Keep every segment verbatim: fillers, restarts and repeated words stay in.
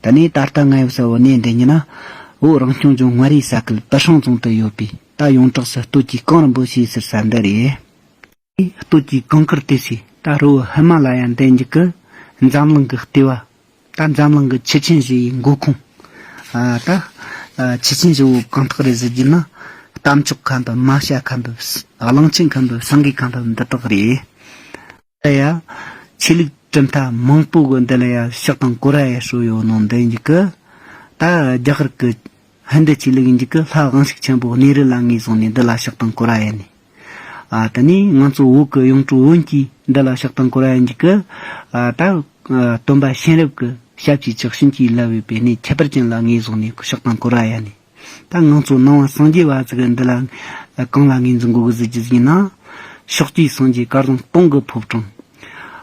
ད་ནི་ད་ལྟ་ང་ཡོད་ས་བོད་གནས་འདི་ཉིད་ན། བོད་རང་སྐྱོང་ལྗོངས་མངའ་རིས་ས་ཁུལ་སྤུ་ཧྲེང་རྫོང་དུ་ཡོད་པའི་ད་ཡོངས་གྲགས་སུ་སྟོད་ཀྱི་གངས་རིན་པོ་ཆེ་ཟེར་ས་འདི་རེད། སྟོད་ཀྱི་གངས་དཀར་ཏི་སེ་ད་རི་བོ་ཧི་མ་ལ་ཡ་འདི་ཉིད་ཀྱི་འཛམ་གླིང་གི་ལྟེ་བ། ད་འཛམ་གླིང་གི་ཆུ་ཆེན་བཞི་ཡི་མགོ་ཁུངས། ཨ་ད་ཨ་ཆུ་ཆེན་བཞི་བོ་གང་དག་རེད་ཟེར་རྒྱུ་ན། རྟ་མཆོག་ཁ་འབབ། རྨ་བྱ་ཁ་འབབ། གླང་ཆེན་ཁ་འབབ། སེང་གེ་ཁ་འབབ་འདི་དག་རེད། ད་ཡ། ཆོས་ལུགས་གྲུབ་མཐའ་མང་པོ་གི་འདི་ལ་ཡ་ཕྱག་དང་སྐོར་ར་ཡ་ཧྲོ་ཡོད་ནོ་འདི་ཡིན་གི། ད་རྒྱ་གར་གི་ཧིན་དུ་ཆོས་ལུགས་ཡིན་གི་ལྷ་དབང་ཕྱུག་ཆེན་པོ་གནས་རི་ལ་ངོས་བཟུང་ནས་འདི་ལ་ཕྱག་དང་སྐོར་ར་ཡ་ནི། ཨ་ད་ནི་ང་ཚོ་བོད་ཀྱི་ཡོངས་གྲོགས་བོན་གྱིས་འདི་ལ་ཕྱག་དང་སྐོར་ར་ཡ་ཡིན་གི། ཨ་ད་སྟོན་པ་གཤེན་རབ་ཀྱི་ཞབས་ཀྱིས་བཅགས། བྱིན་གྱིས་བརླབས་པའི་གནས་ཁྱད་པར་ཅན་ལ་ངོས་བཟུང་ནས་ཕྱག་དང་སྐོར་ར་ཡ་ནི། ད་ང་ཚོ་ནང་པ་སངས་རྒྱས་པ་ཟིག་གི་འདི་ལ་གང་ལ་ངོས་འཛིན་དགོས་གི་ཟེར་རྒྱུ་ཟིག་ཡིན་ན། ཕྱོགས་བཅུའི་སངས་རྒྱས་སྐལ་བཟང་སྟོང་གི་ཕོ་བྲང་།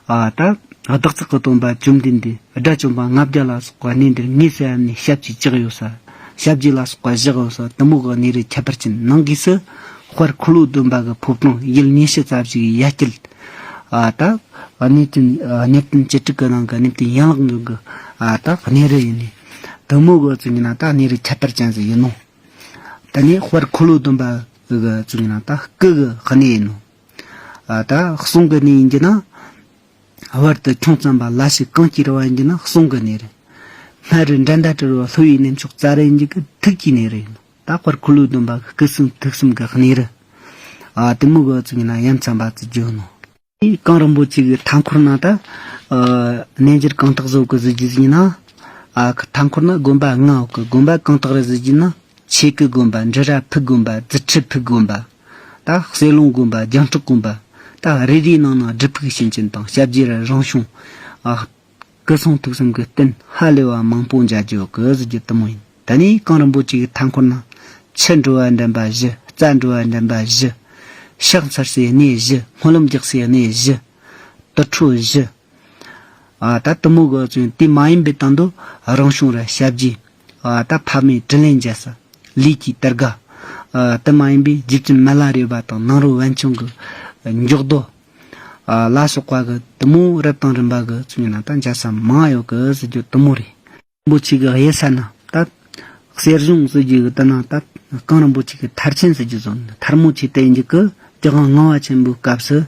ཨ་ད་བདག་ཅག་གི་སྟོན་པ་བཅོམ་ལྡན་འདས་དགྲ་བཅོམ་པ་ལྔ་བརྒྱ་ལ་སོགས་པ་གནས་འདིར་ངེས་སུ་ཨ་ནི་ཞབས་ཀྱིས་བཅགས་ཡོད་ས། ཞབས་རྗེས་ལ་སོགས་པ་བཞག་ཡོད་ས་དེ་མོ་གི་གནས་རི་ཁྱད་པར་ཅན་ནང་གི་སུ། དཔལ་འཁོར་ལོ་སྡོམ་པ་གི་ཕོ་བྲང་ཡུལ་ཉི་ཤུ་རྩ་བཞི་གི་ཡ་སྐྱེད། ཨ་ད་གནས་བརྟན་གནས་བརྟན་བཅུ་དྲུག་གི་ནང་གི་གནས་བརྟན་ཡན་ལག་འདུས་གི། ཨ་ད་གནས་རི་ཡིན་ནི། དེ་མོ་གི་ཚུལ་ཡིན་ན་ད་གནས་རི་ཁྱད་པར་ཅན་ཟིག་ཡིན་ནོ། ད་ནི་དཔལ་འཁོར་ལོ་སྡོམ་པ་གི་ཚུལ་ཡིན་ན་ད་སྐུ་གི་གནས་ཡིན་ནོ། ཨ་ད་གསུང་གི་གནས་ཡིན་གྱི་ན། བར་དུ་ཁྱུང་ཙམ་པ་ལ་ཞིག་གང་གི་ར་བ་ཡིན་གྱི་ན་གསུང་གི་གནས་རེད། སྨན་རི་འགྲན་ཟླ་བྲལ་བ་ལྷོ་བའི་གནས་མཆོག་རྩ་རི་ཡིན་གྱི་གི་ཐུགས་ཀྱི་གནས་རེད། ད་དཔལ་འཁོར་ལོ་སྡོམ་པ་གི་སྐུ་གསུང་ཐུགས་གསུམ་གི་གནས་རི། ཨ་དེ་མོ་གི་ཚུལ་ཡིན་ན་ཡ་མཚན་པ་ཚུལ་བརྗོད་ནོ། གངས་རིན་པོ་ཆེ་གི་མཐའ་འཁོར་ན་ད། ཨ་གནས་འགྱུར་གང་དག་བཟོ་གི་ཟིག་གི་ཟིག་ཡིན་ན། ཨ་ཁི་མཐའ་འཁོར་ན་དགོན་པ་ལྔ་ཡོད་གི། དགོན་པ་གང་དག་རེད་ཟིག་གི་ན། ཆོས་ཀྱི་དགོན་པ། འབྲི་ར་ཕུག་དགོན་པ། ཛི་ཁྲི་ཕུག་དགོན་པ། ད་གསེར་ལུང་དགོན་པ། རྒྱང་སྐྲོག་དགོན་པ། ད་རེ་རེའི་ནང་ན་སྒྲུབ་ཕུག་བྱིན་ཅན་དང་ཞབས་རྗེས་ར་རང་བྱུང་། ཨ་སྐུ་གསུང་ཐུགས་གསུམ་གི་རྟེན་ཧ་ལས་པ་མང་པོ་མཇལ་རྒྱུ་ཡོད་གི་ཟེར་རྒྱུ་དེ་མོ་ཡིན། ད་ནི་གངས་རིན་པོ་ཆེ་གི་མཐའ་འཁོར་ན། ཆུ་འགྲོ་བ་འདྲེན་པ་བཞི། རྩྭ་འགྲོ་བ་འདྲེན་པ་བཞི། ཕྱག་འཚལ་སའི་གནས་བཞི། སྨོན་ལམ་རྒྱག་སའི་གནས་བཞི། དུར་ཁྲོད་བཞི། ཨ་ད་དེ་མོ་གི་ཚུལ་དེ་མ་ཡིན་པའི་སྟེང་དུ་རང་བྱུང་ར་ཞབས་རྗེས། ཨ་ད་ཕ་མའི་དྲིན་ལན་འཇལ་ས། ལས་ཀྱི་དར་དགའ། ཨ་དེ་མ་ཡིན་པའི་རྗེ་བཙུན་མི་ལ་རས་པ་དང་ནཱ་རོ་པཎ་ཆེན་གྱི་མགྱོགས་རྡོ། ཨ་ལ་སོགས་པ་གི་དེ་མོ་རབ་དང་རིམ་པ་གི་ཚུལ་ཡིན་ན་ད་མཇལ་ས་མང་ཡོད་གི་ཟེར་རྒྱུ་དེ་མོ་རེད། རིན་པོ་ཆེ་གི་གཡུལ་ས་ན་ད། གསེར་གཞོང་ཟེར་རྒྱུ་གི་དེ་ན་ད་གངས་རིན་པོ་ཆེ་གི་མཐར་ཕྱིན་ཟེར་རྒྱུ་ཟོ་ན་མཐར་མོ་ཆེ་དེ་ཡིན་རྒྱུ་གི། རྒྱལ་དབང་ལྔ་པ་ཆེན་པོའི་སྐབས་སུ།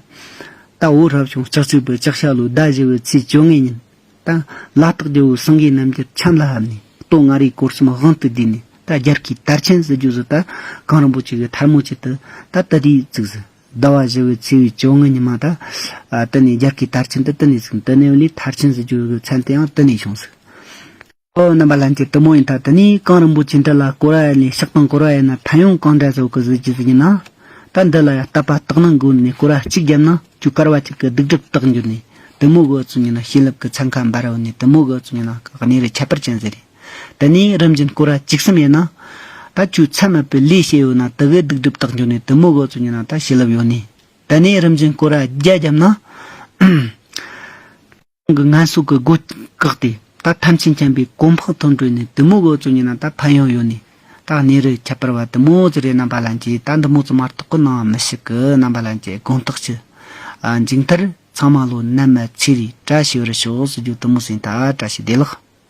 ད་བོད་རབ་བྱུང་ལྕགས་ཀྱུ་པའི་ལྕགས་བྱ་ལོའི་ཟླ་བཞི་པའི་ཚེས་བཅོ་ལྔའི་ཉིན། ད་ལ་དྭགས་རྒྱལ་པོ་སེང་གེ་རྣམ་རྒྱལ་འཆམ་ལ་ཕབ་ནས་སྟོད་མངའ་རིས་སྐོར་གསུམ་དབང་དུ་བསྡུས་ནས་ད་རྒྱལ་ཁའི་དར་ཆེན་ཟེར་རྒྱུ་ཟོ་ད་གངས་རིན་པོ་ཆེ་གི་མཐར་མོ་ཆེ་དེ་ད་དེ་དུས་བཙུགས་ཟིག་ཟླ་བ་བཞི་པའི་ཚེས་པའི་བཅོ་ལྔ་ཉི་མ་ད། ཨ་དེ་ནས་རྒྱལ་ཁའི་དར་ཆེན་དེ་དེ་ནས་བཙུགས། དེ་ནས་བ་ལས་མཐར་ཕྱིན་ཟེར་རྒྱུ་གི་མཚན་དེའང་དེ་ནས་བྱུང་ཟིག་ཨོ་རྣམ་པ་ལྷན་རྒྱས་དེ་མོ་ཡིན། ད་དེ་ནས་གངས་རིན་པོ་ཆེ་འདི་ལ་སྐོར་ར་ཡིན་ནས་ཕྱག་དང་སྐོར་ར་ཡིན་ན་ཕན་ཡོན་གང་འདྲ་བཟོ་གི་ཟེར་རྒྱུ་ཟིག་ཡིན་ན། ད་འདི་ལ་ཡ་བསྟོད་པ་དག་སྣང་སྒོ་ནས་སྐོར་ར་གཅིག་བརྒྱབ་ན་ཁྱོད་སྐལ་བ་གཅིག་གི་སྡིག་སྒྲིབ་དག་འགྱུར་ནས། དེ་མོ་གི་ཚུལ་ཡིན་ན་བྱིན་རླབས་ཀྱི་ཚན་ཁ་འབར་བ་ནས། དེ་མོ་གི་ཚུལ་ཡིན་ན་གནས་རི་ཁྱད་པར་ཅན་ཟིག་རེད། དེ་ནས་རིམ་བཞིན་སྐོར་ར་བཅུ་གསུམ་ཡིན་ན། ད་ཁྱོད་མཚམས་མེད་པའི་ལས་བྱས་ཡོད་ན་དེ་གི་སྡིག་སྒྲིབ་དག་འགྱུར་ནས། དེ་མོ་གི་ཚུལ་ཡིན་ན་ད་བྱིན་རླབས་ཡོད་ནི། དེ་ནས་རིམ་བཞིན་སྐོར་ར་བརྒྱ་བརྒྱབ་ན། གི་ངན་སོང་གི་སྒོ་བཀག་སྟེ། ད་ཐམས་ཅད་མཁྱེན་པའི་གོ་འཕང་ཐོབ་འགྲོ་ནི། དེ་མོ་གི་ཚུལ་ཡིན་ན་ད་ཕན་ཡོན་ཡོད་ནི། ད་གནས་རི་ཁྱད་པར་བ་དེ་མོ་ཟིག་རེད། རྣམ་པ་ལྷན་རྒྱས་ད་འདི་མོ་ཙམ་མ་གཏོགས་གི་ནང་མི་ཞིག་གི། རྣམ་པ་ལྷན་རྒྱས་དགོངས་དག་ཆེ། ཨ་མཇུག་མཐར་ཚང་མ་ལོ་ནད་མེད་ཚེ་རིང་བཀྲ་ཤིས་པར་ཤོག་ཟེར་རྒྱུ་དེ་མོ་ཟིན། ད་བཀྲ་ཤིས་བདེ་ལེགས།